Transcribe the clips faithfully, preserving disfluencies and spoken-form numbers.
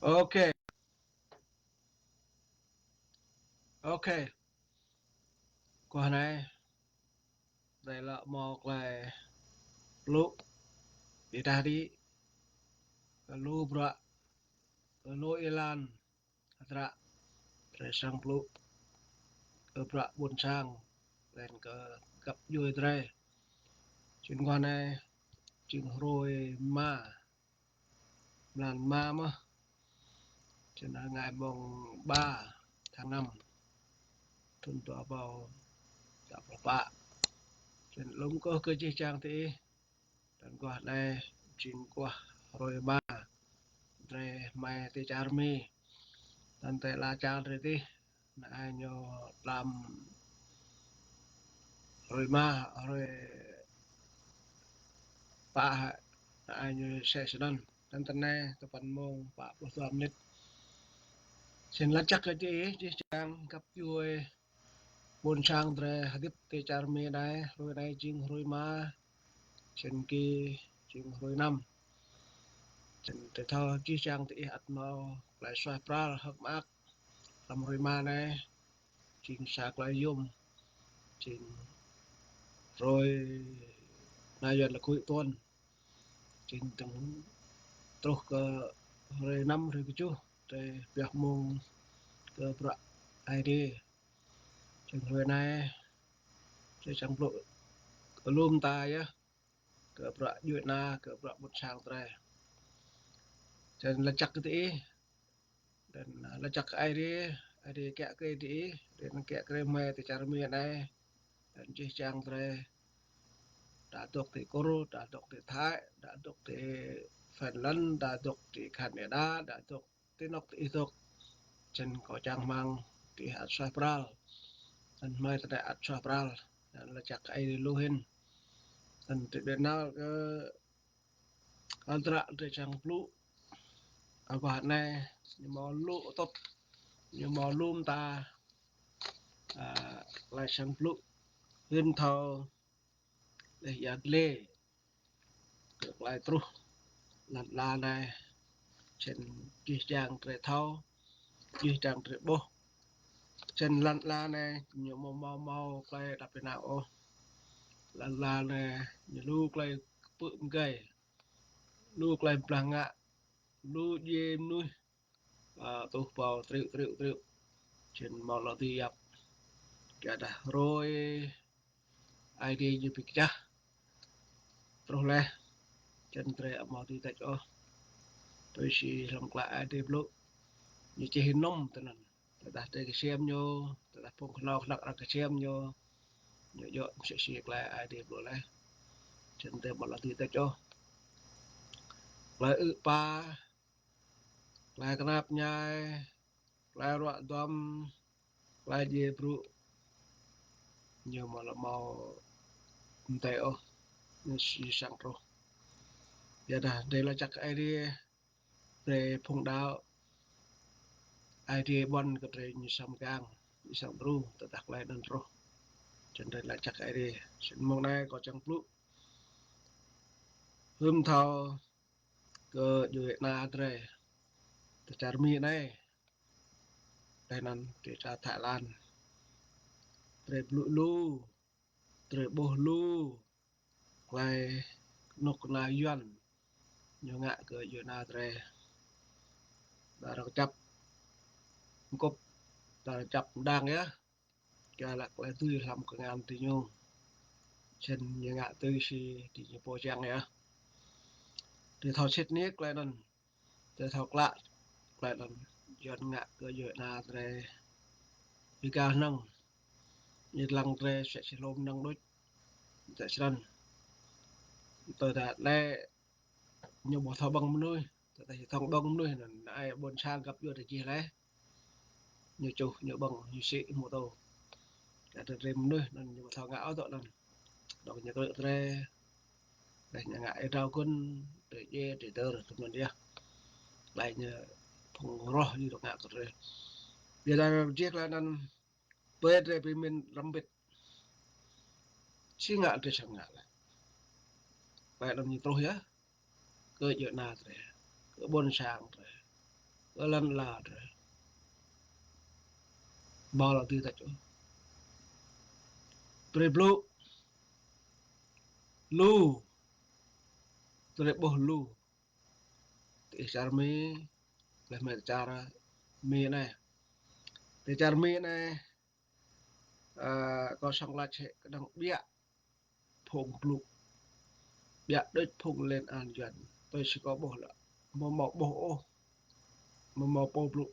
Ok. Ok. Aguah anei, drei lŏ mâo klei blŭ, ƀiădah đĭ, kơ lu bruă, kơ lu êlan, hdră, drei srăng blŭ, kơ bruă ƀuôn sang, leh anăn kơ găp djuê drei. Snăn aguah anei, jing hruê êma, mlan êma mơh. Snăn anei ngày mùng ba tháng năm, thŭn dua êbâo dua pluh pă. Snăn lŏ kkuh kơ jih jang diih. Anăn aguah anei, jing aguah hruê êma, drei hmei ti čar Mi. Anăn ti ala čar drei dih, anei ñu tlam hruê êma, hruê pă, anei ñu msĕ snăn. Anăn ti anei, tơpăn mông pă pluh dua mnĭt. Snăn lač jăk kơ diih, jih jang găp djuê ƀuôn sang drei hdĭp ti čar Mi anei, hruê anei jing hruê êma, snăn ki jing hruê năm. Snăn drei thâo jih jang diih ăt mâo klei suaih pral hơ̆k mơak hlăm hruê êma anei, jing sa klei yuôm, jing hruê anei Yuăn lač cuối tuần, jing dơ̆ng truh kơ hruê năm, hruê kjuh, drei pioh mông kơ bruă Aê Diê. Snăn hruê anei, drei srăng blŭ kơ lu mta yơh, kơ bruă djuê ana, kơ bruă ƀuôn sang drei. Snăn lač jăk kơ diih, leh anăn, a, lač jăk kơ Aê Diê, Aê Diê kiă kriê diih, leh anăn kiă kriê hmei ti čar Mi anei, leh anăn jih jang drei, đa dôk ti Kur, đa dôk ti Thái, đa dôk ti Phần Lan, đa dôk ti Canada, đa dôk ti anôk diih dôk. Snăn kâo čang hmăng diih ăt suaih pral, leh anăn hmei ti anei ăt suaih pral, leh anăn lač jăk kơ Aê Diê lu hĭn. Snăn drei ƀiă nao kơ hdră drei srăng blŭ. Aguah anei, ñu mâo lu atŭt, ñu mâo lu mta, a, klei srăng blŭ, hưn thâo, leh ya dlê, kơ klei truh lăn ala anei, snăn jih jang drei thâo, jih jang drei ƀuh. Snăn lăn ala anei, ñu amâo mâo, mâo klei êđăp ênang ôh. Lăn ala anei, ñu lu klei kpư̆ mgei, lu klei mblah ngă, lu djiê mnuih, a, tuh pô triu, triu, triu. Snăn amâo lŏ dưi yap. Kyuadah hruê Aê Diê ñu bi kčah truh leh. Snăn drei amâo dưi têč ôh. Tui si hlăm klei Aê Diê blŭ, ñu čih ênŭm tinăn. Tơdah drei ksiêm ñu, tơdah phung knhâo knhăk arăng ksiêm ñu, ñu djŏ msĕ si klei Aê Diê blŭ leh. Snăn drei amâo lŏ dưi têč ôh. Klei ư̆ êpa, klei knap mñai, klei ruă duam, klei djiê brŭ, ñu amâo lŏ mâo mdei ôh, ñu si srăng truh. Ƀiădah drei lač jăk kơ Aê Diê, drei phung đăo, Aê Diê ƀuăn kơ drei ñu srăng mgang, ñu srăng đru, tơdah klei anăn truh. Snăn drei lač jăk kơ Aê Diê. Snăn mông anei kâo čiăng blŭ hưn thâo kơ djuê ana drei ti čar Mi anei, leh anăn ti čar Thái Lan. Drei blŭ lu, drei ƀuh lu klei knŭk kna Yuăn ñu ngă kơ djuê ana drei. Đa arăng čăp mkŭp, đa arăng čăp mđang yơh. Kyua lač klei dưi hlăm kngan diñu. Snăn ñu ngă tui si diñu pô čiăng yơh. Drei thâo sĭt nik klei anăn. Drei thâo klă klei anăn. Yuăn ngă kơ djuê ana drei bi êgao hnơ̆ng. Ñu dlăng drei msĕ si hlô mnơ̆ng đuč. Msĕ snăn. Tơdah lĕ ñu ƀu thâo ƀơ̆ng mnuih, tơdah ñu thâo ƀơ̆ng mnuih anăn, ai ƀuôn sang găp djuê drei jih leh. Ñu čuh, ñu ƀơ̆ng, ñu sĭ, mô tô. Kyuadah drei mnuih anăn ñu ƀu thâo ngă ôh dŏ anăn. Dŏ ñu krư̆ drei, leh ñu ngă êa drao gun, drei djiê, drei dơr, tŭm anăn yơh. Klei ñu phung roh ñu dôk ngă kơ drei. Ƀiădah jih klei anăn, brei drei bi mĭn răm mbĭt. Si ngă drei srăng ngă lĕ. Klei anăn ñu truh yơh. Kơ djuê ana drei, kơ ƀuôn sang drei. Kơ lăn ala drei. Ƀuh lŏ ti tač ôh. Brei blŭ. Lu. Drei ƀuh lu. Ti čar Mi, leh mơh ti čar Mi anei. Ti čar Mi anei, ơ, kâo srăng lač hĕ kơ đang ƀiă phung blŭ. Ƀiă đuč phung lên án Yuăn. Tui si kâo ƀuh lĕ. Amâo mâo ƀuh ôh. Amâo mâo pô blŭ.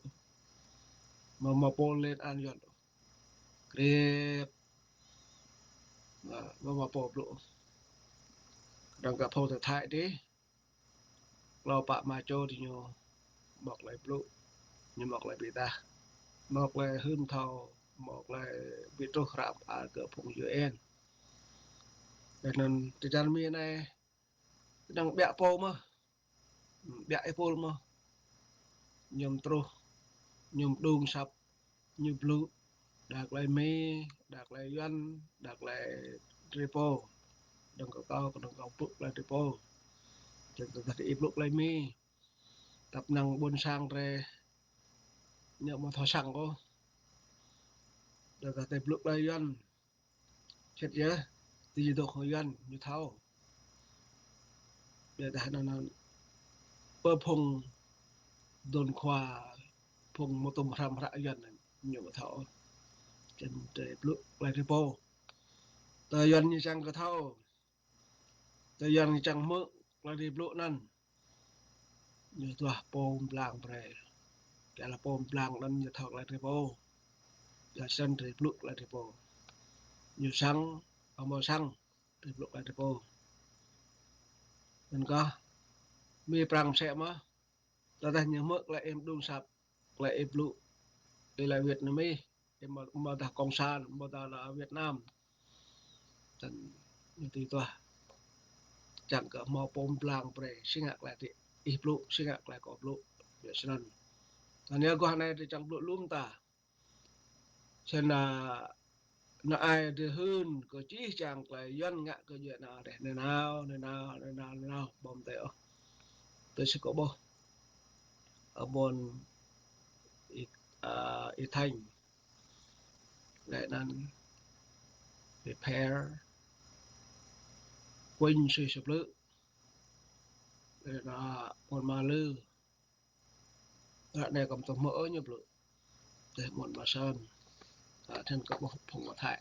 Amâo mâo pô lên án Yuăn. Kriêp. Ơ, amâo mâo pô blŭ. Đang kơ phung ti Thái dih. Klâo pă ma čô diñu mâo klei blŭ, ñu mâo klei bi êdah, mâo klei hưn thâo, mâo klei bi truh hră mơar kơ phung U N. Leh anăn ti čar Mi anei, đang ƀiă pô mơh, ƀiă êpul mơh, ñu truh, ñu mđung asăp, ñu blŭ, đa klei Mi, đa klei Yuăn, đa klei drei pô. Đang kơ kâo, kơ đang kâo blŭ klei drei pô. Čiăng tơdah ih blŭ klei Mi, tăp năng ƀuôn sang drei, ñu amâo thâo săng ôh. Tơdah drei blŭ klei Yuăn, sĭt yơh, ti ñu dôk hŏng Yuăn, ñu thâo. Ƀiădah anăn, anăn, pơ phung dôn khua, phung mâo tŭm hrăm hră Yuăn, ñu amâo thâo. Čiăng drei blŭ klei drei pô. Tơ Yuăn ñu čiăng kơ thâo. Tơ Yuăn ñu čiăng hmư̆ klei drei blŭ anăn. Ñu duah pô mblang brei. Kyuadah pô mblang anăn ñu thâo klei drei pô. Kyua snăn drei blŭ klei drei pô. Ñu săng, amâo săng, drei blŭ klei drei pô. Anăn kơh, Mi Prăng msĕ mơh. Tơdah ñu hmư̆ klei ih mđung asăp, klei ih blŭ, ih lač Việt Nam ih, ih amâo, amâodah Cộng sản, amâodah lač Việt Nam. Tăn ñu ti tuah. Čiăng kơ mâo pô mblang brei, si ngă klei ti ih blŭ, si ngă klei kâo blŭ. Ƀiă snăn. Tăn ñu aguah anei drei čiăng blŭ lŭm ta. Snăn, năng ai drei hưn kơ jih jang klei Yuăn ngă kơ djuê ana drei. Nanao, nanao, nanao, nanao, ƀuh mdei ôh. Tui si kâo ƀuh. Ơ ƀuôn Y, ơ, Y Thanh. Leh anăn Y Pher. Kuñ sui sa blư̆. Leh anăn ƀuôn Ma Lư. Ară anei kâo amâo tuôm hmư̆ ôh ñu blŭ. Dih ƀuôn Ma Sơn. Ơ, thăn kơ ƀuh phung Ma Thái.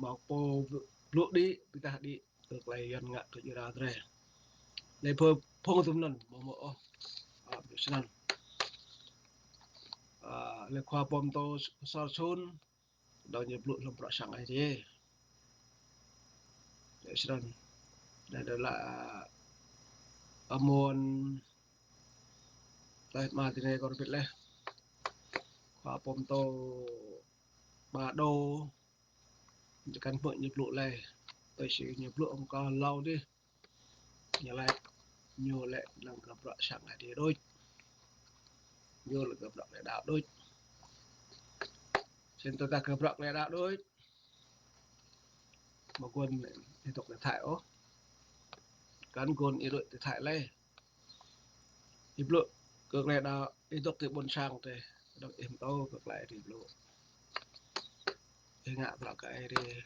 Mâo pô blŭ, blŭ đĭ, bi êdah đĭ, kơ klei Yuăn ngă kơ djuê ana drei. Leh phung, phung tŭm anăn, mâo mâo ôh. Ơ, bi snăn. Ơ, leh khua pô mtô Sor Sun, dŏ ñu blŭ hlăm bruă sang Aê Diê. Leh snăn. Leh dơ̆ng leh, ơ, amuôn, leh mă ti anei kâo rơbĭt leh. Khua pô mtô Ba Đô, ñu kăn hmư̆ ñu blŭ leh. Tui si ñu blŭ hŏng kâo êlâo dih. Ñu lač, ñu lĕ năng kơ bruă sang Aê Diê đuč. Ñu lĕ kơ bruă klei đăo đuč. Snăn tơdah kơ bruă klei đăo đuč. Mâo guôn ih dôk ti Thái ôh. Kăn guôn ih dôk ti Thái leh. Ih blŭ kơ klei đăo, ih dôk ti ƀuôn sang drei, dôk ih mtô kơ klei drei blŭ. Ih ngă bruă kơ Aê Diê.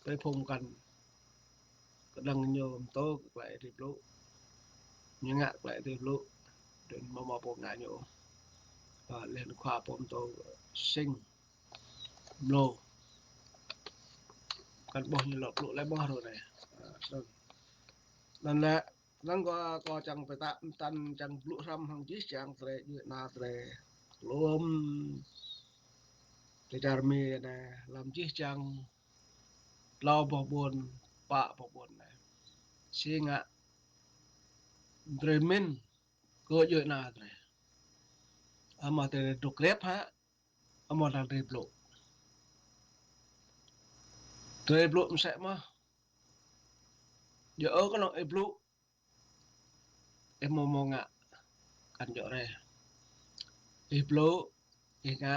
Brei phung mkăn kơ đang ñu mtô kơ klei drei blŭ. Ñu ngă klei drei blŭ. Dơ̆ng mâo mâo pô ngă ñu. Ơ, leh anăn khua pô mtô Sing. Mlô. Kăn ƀuh ñu lŏ blŭ leh ƀuh rô anei. Ơ, snăn. Anăn lĕ, anăn kâo, kâo čiăng bi êdah mtăn čiăng blŭ hrăm hŏng jih jang drei, djuê ana drei. Kluôm ti čar Mi anei, hlăm jih jang tlâo boh ƀuôn, pă boh ƀuôn anei. Si ngă drei mĭn kơ djuê ana drei. Amâo drei dôk kriêp hă, amâodah drei blŭ. Drei blŭ msĕ mơh. Djŏ ôh knŏng ih blŭ, ih amâo mâo ngă, kăn djŏ rei. Ih blŭ, ih ngă.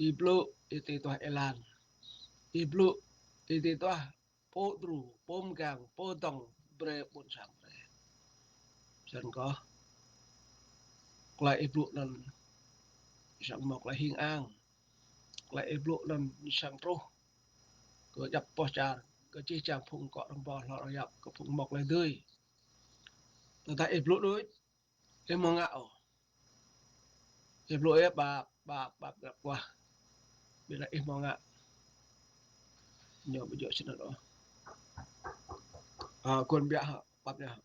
Ih blŭ, ih ti tuah êlan. Ih blŭ, ih ti tuah pô đru, pô mgang, pô dŏng, brei ƀuôn sang drei. Snăn kơh, klei ih blŭ anăn srăng mâo klei hing ang. Klei ih blŭ anăn srăng truh kơ djăp boh čar, kơ jih jang phung kŏ răng ƀâo hlŏng yap, kơ phung mâo klei dưi. Tơdah ih blŭ đuč, ih amâo ngă ôh. Ih blŭ ih ƀap, ƀap, ƀap grăp wah. Ƀiădah ih amâo ngă. Ñu ƀu djŏ snăn ôh. Ơ, kuôn biă hŏ, pap ñu hŏ.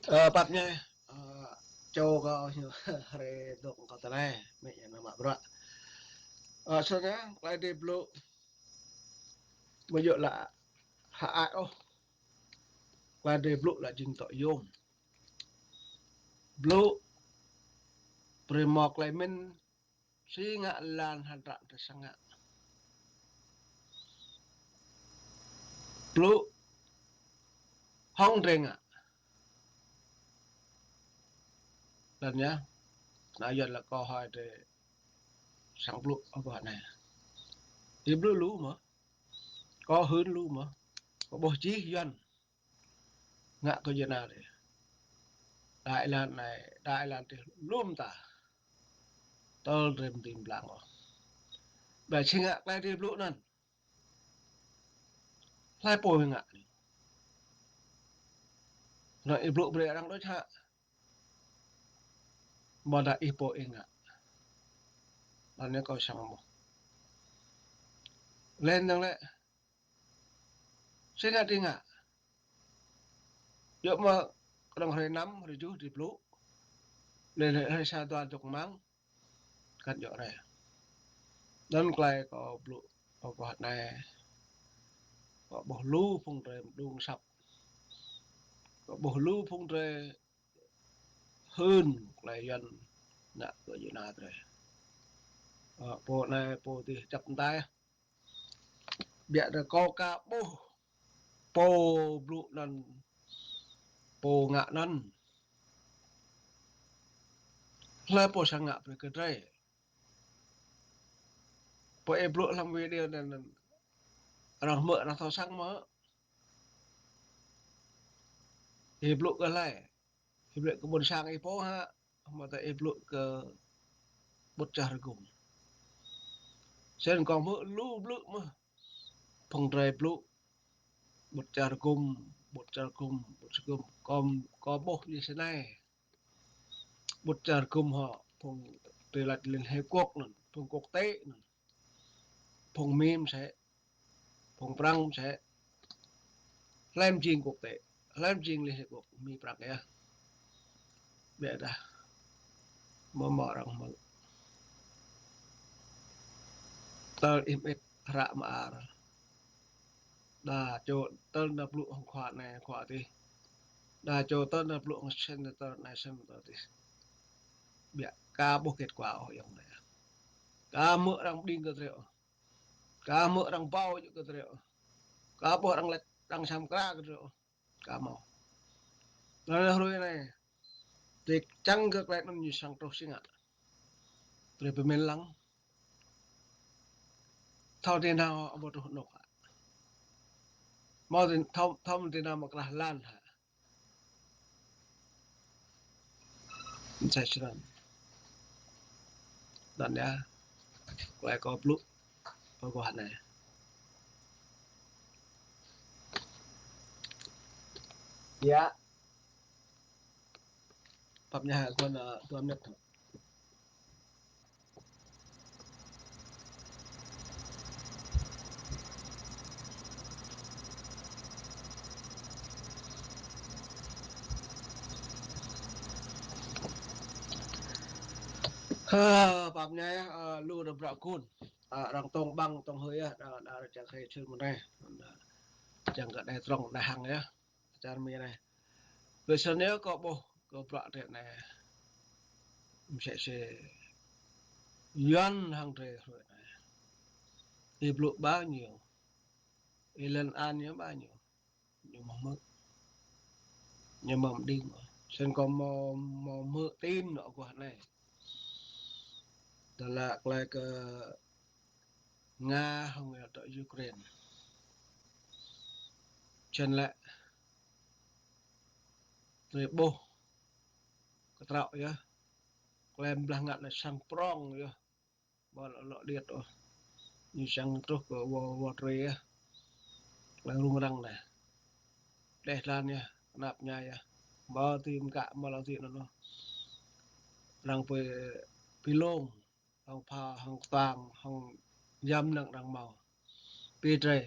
Ơ, pap ñu, ơ, čô kâo ñu hriê dôk kâo tinei, mĭn ñu mă bruă. Ơ, snăn, klei drei blŭ, ƀu djŏ leh hơăi ôh. Klei drei blŭ leh jing tŏ yuôm. Blŭ, brei mâo klei mĭn, si ngă lăn hdră drei srăng ngă. Blŭ, hŏng drei ngă. Lăn ñu, anăn yơh leh kâo hơăi drei srăng blŭ aguah anei. Ih blŭ lu mơh. Kâo hưn lu mơh. Kâo ƀuh jih Yuăn ngă kơ djuê ana drei. Đa êlan anei, đa êlan dih lu mta. Tơl drei mđing mblang ôh. Ƀiădah si ngă klei drei blŭ anăn. Hlei pô ngă anei. Anăn ih blŭ brei arăng đuč hă. Amâodah ih pô ih ngă. Anăn ñu kâo srăng ƀuh. Leh anăn lĕ, si ngă drei ngă. Djŏ mơh knŏng hruê năm, hruê kjuh drei blŭ. Leh leh hruê sa dua dôk mang. Kăn djŏ rei. Anăn klei kâo blŭ aguah anei. Kâo ƀuh lu phung drei mđung asăp. Kâo ƀuh lu phung drei hưn klei Yuăn ngă kơ djuê ana drei. Ơ, pô anei, pô dih čăp mta. Ƀiădah kâo ka ƀuh pô blŭ anăn, pô ngă anăn. Hlei pô srăng ngă brei kơ drei. Pô ih blŭ hlăm video anăn, anăn arăng hmư̆ arăng thâo săng mơh. Ih blŭ kơ hlei. Ih blŭ kơ ƀuôn sang ih pô hă, amâodah ih blŭ kơ ƀuôn čar hgŭm. Snăn kâo hmư̆ lu blŭ mơh. Phung drei blŭ ƀuôn čar hgŭm, ƀuôn čar hgŭm, ƀuôn čar hgŭm. Kâo, kâo ƀuh ñu snei. Ƀuôn čar hgŭm hŏ, phung drei lač Liên Hiệp Quốc anăn, phung quốc tế anăn. Phung Mi msĕ, phung Prăng msĕ. Hlei mjing quốc tế, hlei mjing Liên Hiệp Quốc, Mi Prăng yơh. Ƀiădah amâo mâo arăng hmư̆. Tơl ih mĭt hră mơar. Đa čô tơl nao blŭ hŏng khua anei khua dih. Đa čô tơl nao blŭ hŏng senator anei senator dih. Ƀiădah ka ƀuh kết quả ôh ayŏng adei. Ka hmư̆ arăng mđing kơ drei ôh. Ka hmư̆ arăng ƀâo djŏ kơ drei ôh. Ka ƀuh arăng lač arăng săm kra kơ drei ôh. Ka mâo. Anăn hruê anei, drei čiăng kơ klei anăn ñu srăng truh si ngă. Drei bi mĭn lăng. Thâo drei nao amâo truh anôk hă. Mâo drei thâo, thâo drei nao mă krah lăn hă. Msĕ snăn. Anăn yơh klei kâo blŭ aguah anei. Ya. Pap ñu hă, kuôn, ơ, dua mnĭt. Ơ, pap ñai, ơ, lu đa bruă kun. Ơ, arăng tông ƀăng, tông hơi, ơ, đa, đa, čang hơi čhưn mơ̆n anei. Đa, čang kơ đai trong, đa hăng, ơ. Čar Mi anei. Leh snăn yơh kâo ƀuh, kơ bruă drei anei. Msĕ si Yuăn hŏng drei hruê anei. Ih blŭ bao nhiêu. Ih lên án ñu bao nhiêu. Ñu mâo hmư̆. Ñu mâo mđing. Snăn kâo mâo, mâo hmư̆ tin nŏ aguah anei. Tơdah klei kơ Nga hŏng dŏ Ukraine. Snăn lĕ drei ƀuh ktrâo yơh. Klei mblah ngă anei srăng prŏng yơh. Ƀuh lŏ, lŏ điêt ôh. Ñu srăng truh kơ wâ, wâ trei yơh. Klei rŭng răng anei. Dleh dlan yơh, knap mñai yơh. Mâo ti mkă, mâo lŏ ti anăn ôh. Arăng bi, bi lông. Hŏng phao, hŏng ktuang, hŏng ya mnơ̆ng arăng mâo. Bi drei.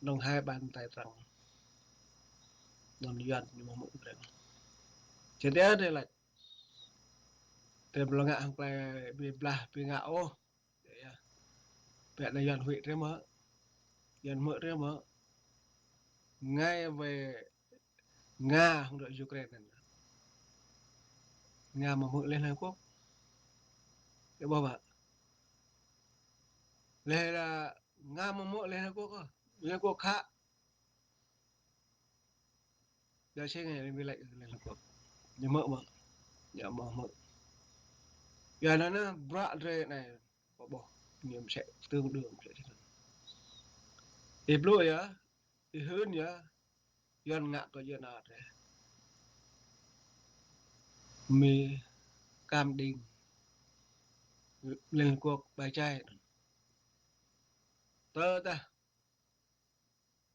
Knŏng hai bàn tay trắng. Anăn Yuăn ñu mâo hmư̆ drei. Čĕ drei lač. Drei amâo lŏ ngă hŏng klei bi blah, bi ngă ôh. Yơh. Pĕ anei Yuăn huĭ drei mơ̆. Yuăn hmư̆ drei mơ̆. Ngai wê Nga hŏng dŏ Ukraine anăn. Nga mâo hmư̆ Liên Hợp Quốc. Ih ƀuh mơ̆. Leh anăn Nga mâo hmư̆ Liên Hợp Quốc ôh. Liên Hợp Quốc khă. Djŏ si ngă bi lač Liên Hợp Quốc. Ñu mâo mơ̆. Ñu mâo hmư̆. Yua anăn bruă drei anei. Kâo ƀuh. Ñu msĕ tương đương msĕ snăn. Ih blŭ yơh. Ih hưn yơh. Yuăn ngă kơ Yuăn ăt yơh. Mi kam đing. Liên Hợp Quốc ƀai čai. Tơdah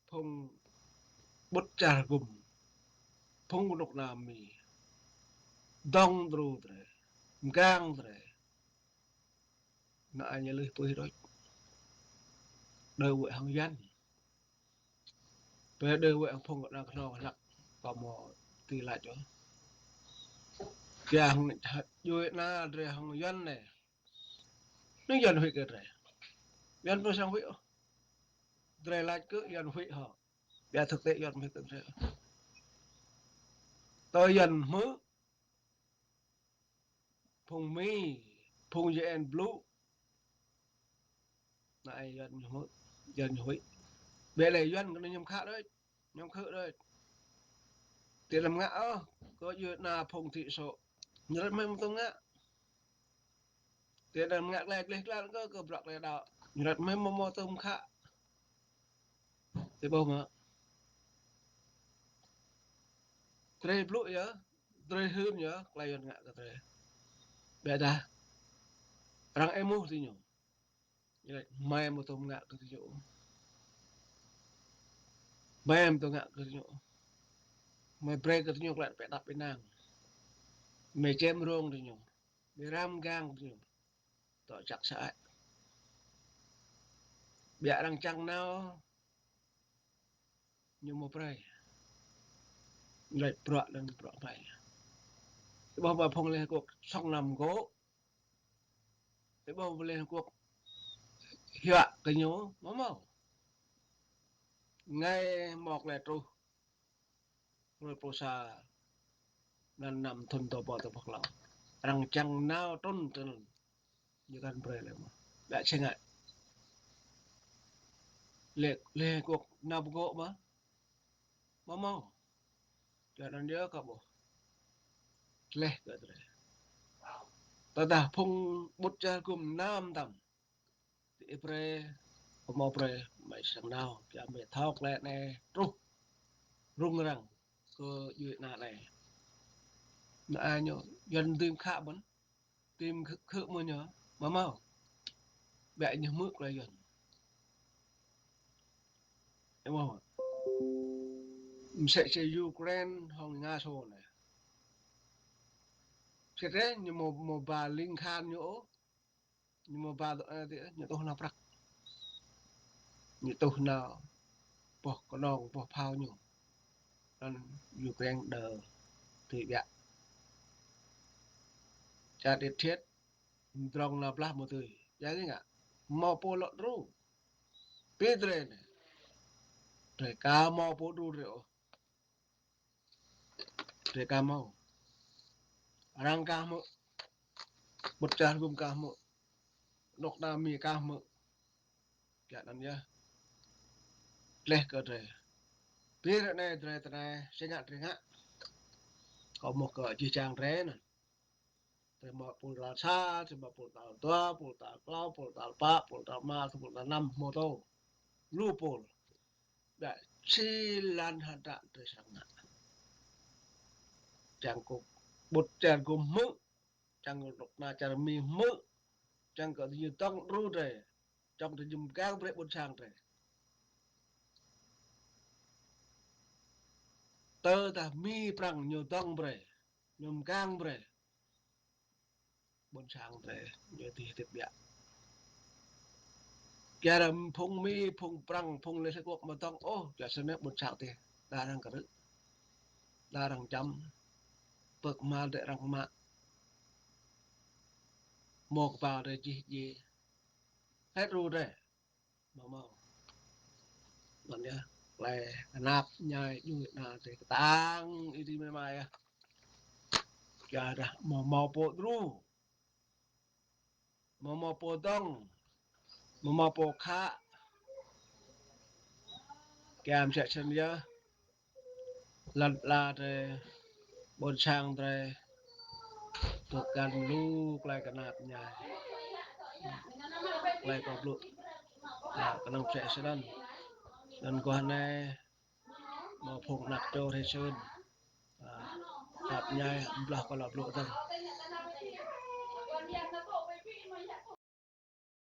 phung ƀŭt čar gŭm, phung knŭk kna Mi, dŏng đru drei, mgang drei. Anăn ñu lui pui đuč. Đei wĕ hŏng Yuăn. Pĕ đei wĕ hŏng phung knŭk kna knŏng hlăk kơ mâo ti lač ôh. Kiăng hŏng djuê ana drei hŏng Yuăn anei. Anăn Yuăn huĭ kơ drei. Yuăn amâo srăng huĭ ôh. Drei lač kơ Yuăn huĭ hŏ. Ƀiădah thực tế Yuăn amâo huĭ kơ drei. Tơ Yuăn hmư̆. Phung Mi, phung U N blŭ. Anăn Yuăn ñu hmư̆, Yuăn ñu huĭ. Ƀiădah Yuăn kơ ñu mkhă đuč, ñu khư̆ đuč. Ti anăn ngă ôh, kơ djuê ana phung ti sô. Ñu rơ̆t mơh mtŭm ngă. Ti anăn ngă klei, klei, klei kơ, kơ bruă klei đăo. Ñu rơ̆t mơh mâo mtŭm khă. Ti ƀuh mơ̆. Drei blŭ yơh, drei hưn yơh, klei Yuăn ngă kơ drei. Ƀiădah. Arăng êmuh ti ñu. Ñu lač, hmei amâo tuôm ngă kơ diñu. Hmei amâo tuôm ngă kơ diñu. Hmei brei kơ diñu klei pĕ tăp ênang. Hmei čem rông diñu. Hmei răng mgang diñu. Tŏ čăk sơăi. Ƀiădah arăng čiăng nao ñu mâo brei. Ñu lač bruă anăn bruă hmei. Ti ƀuh ba phung Liên Hợp Quốc sŏng năm gŏ. Ti ƀuh ba Liên Hợp Quốc hiăk kơ ñu, mâo mâo. Ngai mâo klei truh. Hruê pluh sa, anăn năm thŭn dua êbâo dua pluh tlâo. Arăng čiăng nao trŭn ti anăn. Ñu kăn brei leh mơh. Ƀiădah si ngă. Leh, Liên Hợp Quốc nao pơgŏ mơh. Mâo mâo. Kyuanăn yơh kơ ƀuh. Leh kơ drei. Tơdah phung ƀŭt čar gŭm nao mtam. Ti ih brei, amâo brei, hmei srăng nao, kyua hmei thâo klei anei truh rŭng răng kơ djuê ana anei. Anăn ñu, Yuăn dưi mkhă mơ̆n, dưi mkhư̆, khư̆ mơ̆n ñu, mâo mâo. Ƀiădah ñu hmư̆ klei Yuăn. Ih mâo. Msĕ si Ukraine hŏng Nga sô anei. Sĭt rei ñu mâo, mâo ba lĭng kahan ñu ôh. Ñu mâo ba dŏ, ơ, ti, ơ, ñu tuh nao prăk. Ñu tuh nao boh knŏng, boh phao ñu. Anăn Ukraine đơ ti ƀiă. Čar điêt thiêt, Mdrŏng nao blah mâo dưi. Ya ngă. Mâo pô lŏ đru. Bi drei anei. Drei ka mâo pô đru drei ôh. Drei ka mâo. Arăng ka hmư̆. Ƀuôn čar hgŭm ka hmư̆. Anôk ana Mi ka hmư̆. Kyua anăn yơh. Tleh kơ drei. Bi ară anei drei tinei, si ngă drei ngă. Kâo mâo kơ jih jang drei anăn. Drei mâo pôl tal sa, drei mâo pôl tal dua, pôl tal klâo, pôl tal pă, pôl tal êma, pôl tal năm, mâo tô. Lu pôl. Ƀiădah si lăn hdră drei srăng ngă. Čiăng kơ ƀuôn čar hgŭm hmư̆, čiăng kơ anôk ana čar Mi hmư̆, čiăng kơ diñu dŏng đru drei, čiăng diñu mgang brei ƀuôn sang drei. Tơdah Mi Prăng ñu dŏng brei, ñu mgang brei ƀuôn sang drei, ñu dih hdĭp ƀiă. Kyuadah phung Mi, phung Prăng, phung Liên Hợp Quốc amâo dŏng ôh, kyua snăn ƀuôn sang drei đa arăng krư̆, đa arăng čăm, pơ kmhal drei arăng mă, mâo kbao drei jih djiê, hlei đru drei. Mâo mâo. Anăn yơh, klei knap mñai djuê ana drei ktang êdi mơh yơh. Kyuadah mâo mâo pô đru. Mâo mâo pô dŏng. Mâo mâo pô khă. Kyua msĕ snăn yơh. Lăn ala drei, ƀuôn sang drei, dôk găn lu klei knap mñai. Klei kâo blŭ, a, knŏng msĕ snăn. Snăn aguah anei, mâo phung anak čô drei snăn. A, knap mñai, blah kâo lŏ blŭ dơ̆ng.